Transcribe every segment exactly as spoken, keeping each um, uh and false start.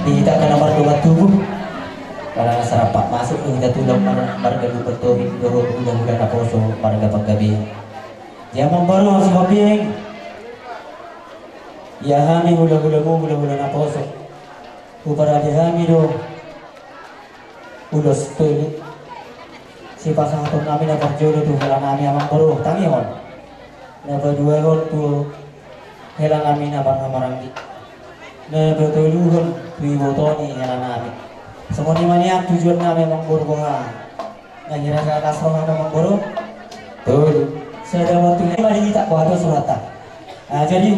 Di hita angka na mardongan tubu, pala na sarampak masuk do hita tulang mar-, marga Lumban Tobing dohot hulahula naposo marga Panggabean. Ia amang boru, sihombing. Ia hami hulahulamu hulahula naposo, huparade hami do ulos tolu sipasahaton nami. Na parjolo tu hela nami amang boru, tangihon. Na paduahon tu hela nami na parhamaranggi. Na patoluhon tu iboto ni hela nami. Songon i ma nian tujuan nami amang boru, boha? Na hira sahat las roha do amang boru? Tolu. Sada ma tu hela nami, di hita boha do surata. Nah, jadi,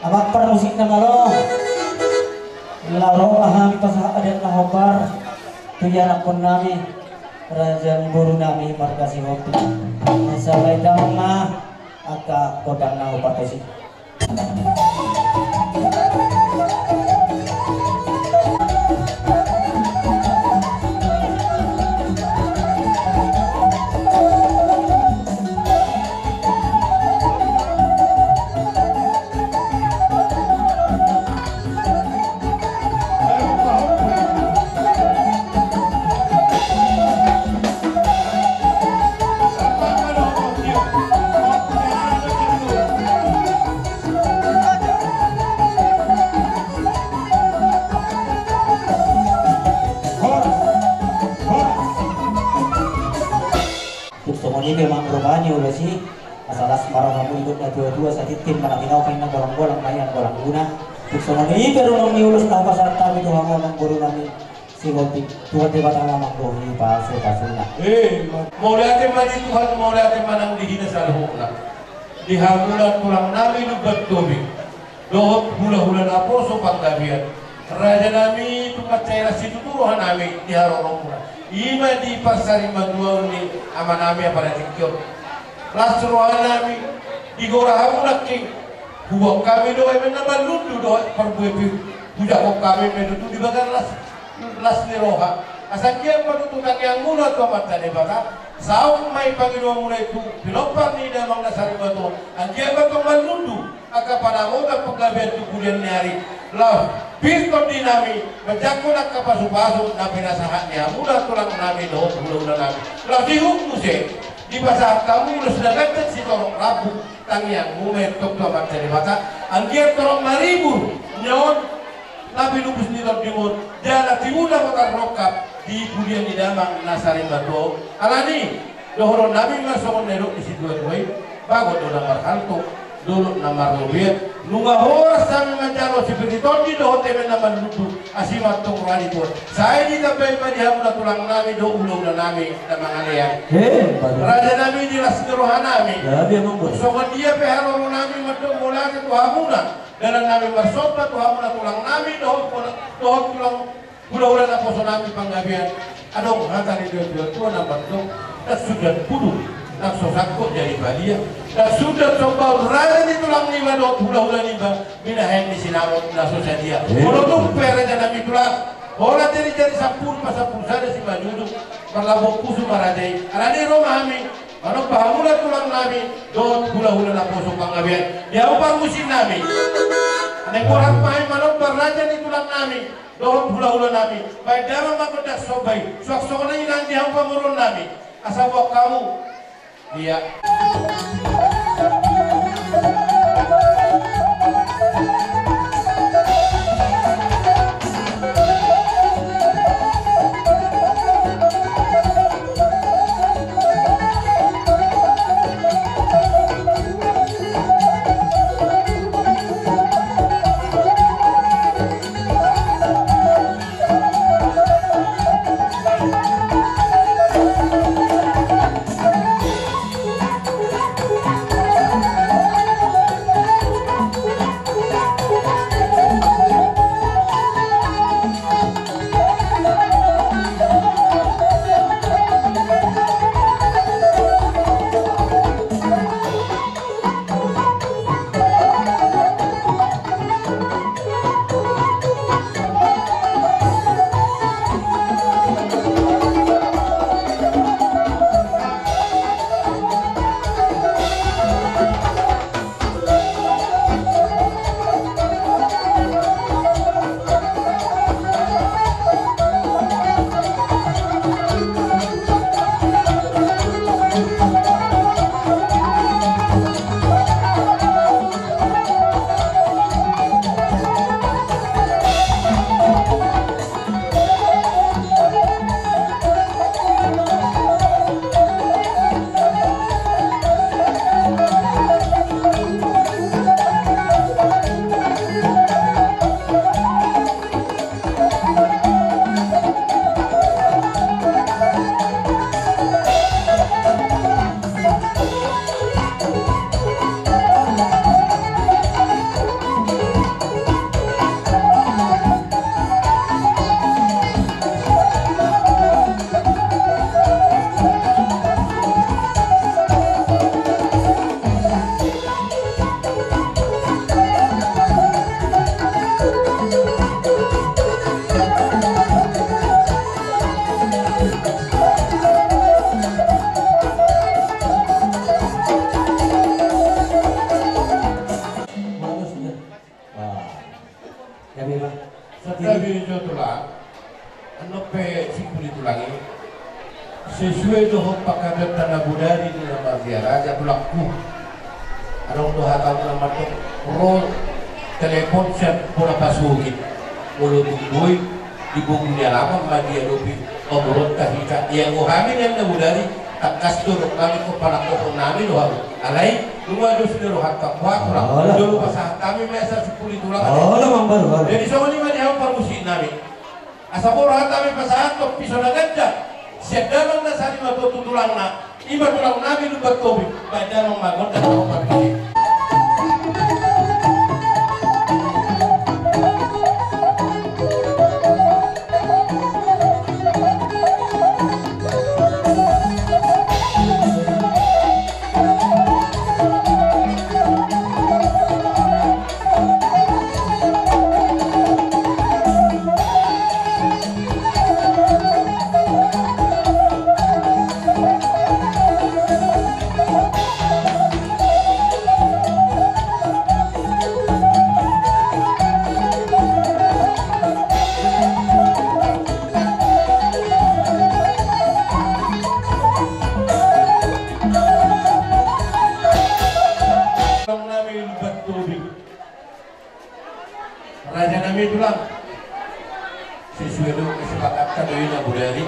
amang parmusik na malo, laho ro ma hami pasahat adat na hombar tu ianakhon nami, raja ni boru nami marga Sihombing. Sabaen damang ma angka gondang na hupartusi. Tung songon i pe ma rupani ulos i, asa las ma rohamu, didok na tuatua, satintin ma na tinahu, painna golanggolang ma ian golang guna. Tung songon i pe runung ni ulos na hupasahat hami tu hamu amang boru nami. Sigotik, Tuhan Debata na manggohi pasupasuna. Eh, ma-, mauliate ma di Tuhan, mauliate ma nang di hita saluhutna. Di hamuna tulang nami Lumban Tobing dohot hulahula naposo Panggabean, raja nami, tung mansai las situtu roha nami di haroromuna. I ma di parsarimatua ni ama nami, apa na tingki on. Las roha nami di gora hamu nangkin. Huboan hami do eme na marlundu dohot parbue pi-, hujakhon hami ma i tutu di bagas las, las ni roha. Asa anggiat ma tutu tangiangmuna tu Amanta Debata, saut ma i pangidoanmuna i tu pinomparna i damang na sarimatua. Anggiat ma tong marlundu angka panamotan Panggabean tu pudian ni ari, laos pir tondi nami manjangkon angka pasupasu na pinasahat ni hamuna tulang nami dohot hulahula nami. Laos ihut muse dipasahat hamu ulos na ganjang sitorop rambu. Tangiangmu ma i tong tu Amanta Debata, anggiat torop maribur ni on na pinupus ni tondimuna, jala tibu na tarrongkap di pudian ni damang na sarimatua on. Alani i, dohonon nami ma songon na nidok ni situatua i: Bagot do na marhalto, dolok na marrobean, nunga horas hami manjalo sipir ni tondi dohot eme na marlundu. Asi ma antong roha ni Tuhan. Sai ditambai ma di hamuna tulang nami dohot hulahula nami na mangalean. Eh, bagus. Raja nami, di las ni roha nami. Ya, dia mambuat. Songon dia pe haroro nami mandok mauliate tu hamuna, dalan nami marsomba tu hamuna tulang nami dohot, dohot tulang hulahula naposo nami Panggabean. Adong hata ni natuatua na mandok: Ndang sundat pudun, ndang so sangkot jadi badia. Ndang sundat sombaon raja ni tulang niba dohot hulahula niba, binahen ni sinamot na so sadia. Eh. Molo tung pe raja nami tulang, holan jadi-jadi sampulu pasampulu sada simanjujung, marlambok pusu ma raja i. Alani i ro ma hami manomba hamuna tulang nami dohot hulahula naposo Panggabean. Di hamu parmusik nami, naeng borhat ma hami manomba raja ni tulang nami dohot hulahula nami. Baen damang ma gondang somba i, suang songon i nang di hamu pamoruon nami. Asa boan hamu. Ia. Wah. Gabe, Bang. Santabi jo tulang. Annon pe simpul i tulang i. Sesuai dohot pangkataion na bodari ni na mardia raja, tulangku. Adong do hata na mandok: Ro telepon sian bona pasogit, molo tung boi di bogu ni alaman ma diadopi pamoruonta hita. Ianggo hami nian na bodari, tangkas do dok nami, ko panangkohon nami do hamu. Alai nunga dos ni rohanta, boha tulang? Olo. Jolo pasahat hami ma asa simpul i tulang. Olo, Amang Boru, olo. Jadi songon i ma di hamu parmusik nami. Asa borhat hami pasahathon piso na ganjang sian damang na sari matua tu tulangna, ima tulang nami Lumban Tobing, baen damang ma gondang na hombar i. Tulang nami Lumban Tobing. Raja nami tulang. Sesuai do kesepakatan do i na bodari.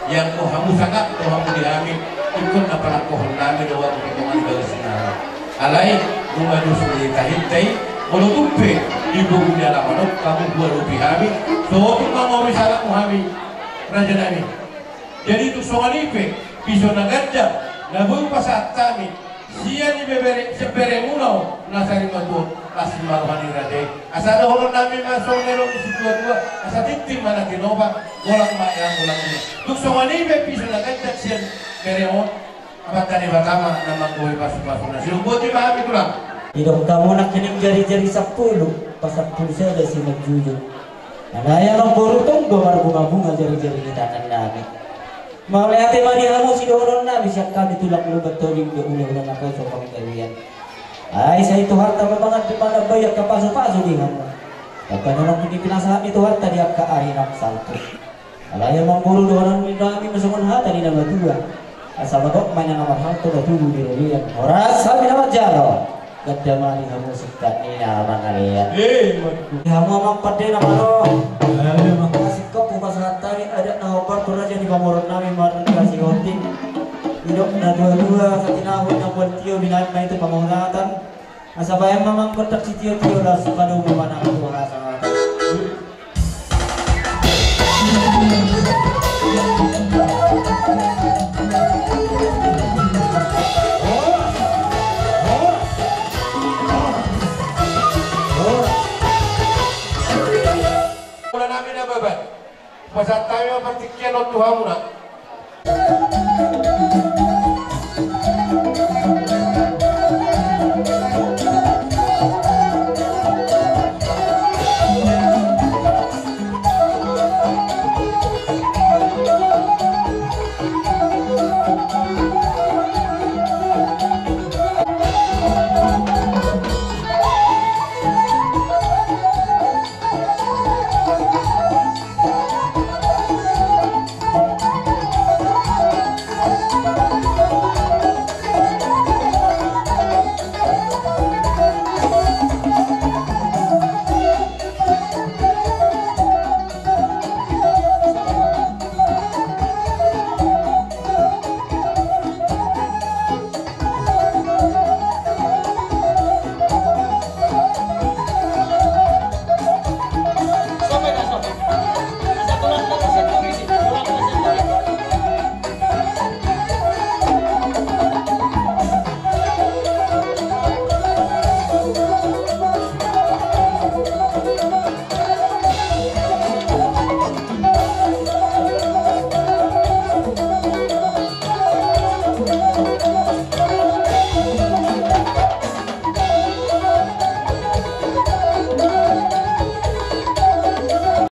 Yang do hamu sangap do hamu di hami. Ingkon na panangkohon nami do waktu potongan di bagas nami. Alai nunga dos ni tahintai. Molo tung pe di boru ni alaman on hamu huadopi hami. Sotung mangorui sangapmu hami. Raja nami. Jadi tung songon i pe piso na ganjang na boi hupasahat hami sian ibebere sian beremuna on na sari matua, las ni ma roha ni raja i. Asa dohonon nami ma songon na nidok ni situatua, asa tintin ma na tinopa, golap ma ia golap i. Tung songon i pe piso na ganjang sian beremuna on, Amanta Debata ma na manggohi pasupasuna. Sidung boti ma hami tulang. Didok hamu nangkining jarijari sampulu, pasampulu sada simanjujung. Alai amangboru, tong do marbungabunga jarijari ni tangan nami. Mauliate ma di hamu sidohonon nami sian hami tulang Lumban Tobing, di hulahula na poso panggabean. Ai sai Tuhanta ma mangan di manambai angka pasupasu di hamu. Tamba na naeng pinasahat ni Tuhanta di angka ari na salpu. Alai amangboru, dohonon nami ma songon hata ni na matua. Asa magok ma inna na marhalto, na tubu di robean. Horas hami na manjalo. Ganda ma di hamu singkat ni na mangalean. Eh, ima tutu. Di hamu amang pande na malo. Eh, ima. Singkat hupasahat hami adat na hombar tu raja ni pamoruon nami marga Sihombing. Didok na tuatua, satinahun na mual tio binahen ma i tu pangoratan. Asa bahen ma amang gondang sitiotio, laos padomu ma nang tu hasahatan. Mula nami na babat, pasahat hami ma partingkian on tu hamuna.